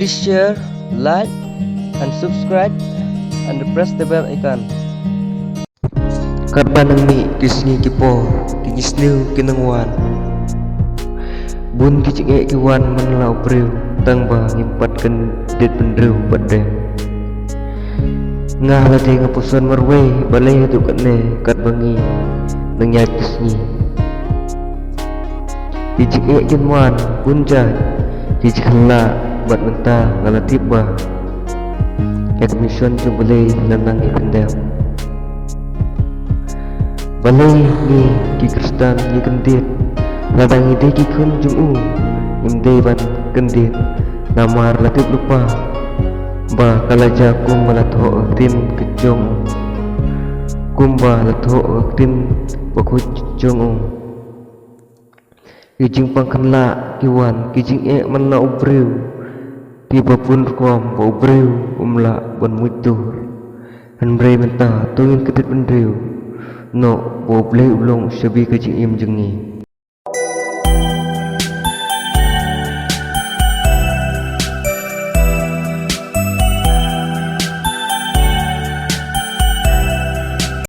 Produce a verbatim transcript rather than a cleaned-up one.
Please share, like, and subscribe, and press the bell icon. Katba nang mih ki sngi ki por, ki sngi sniew ki nang wan. Bun ki jingeh ki wan man la u briew, tang ba ngim pat kyndit bynriew bad deng. Nga la dei nga puson marwei, balei haduh katne katba ngi nang ïaid ki sngi. Ki jingeh kin wan bun jait, ki jingkhlaiñ bad mynta nga la tip ba ïa ka mission jong U Blei la nang ïa pyndep. Balei ngi ki Khristan ngi kyndit? Lada ngi dei ki khun jong u, ngim dei ban kyndit. Namar la tip lypa ba ka la jia kumba la thoh ka ktien ka jong u, kumba la thoh ka ktien bakhuid jong u. Ki jingpang khynnah ki wan, ki jingeh man la u briew, kiba pynrukom ba u briew um lah ban muid dur. Hynrei mynta to ngin kyndit bynriew noh ba U Blei u long u shabi ka jingim jong ngi.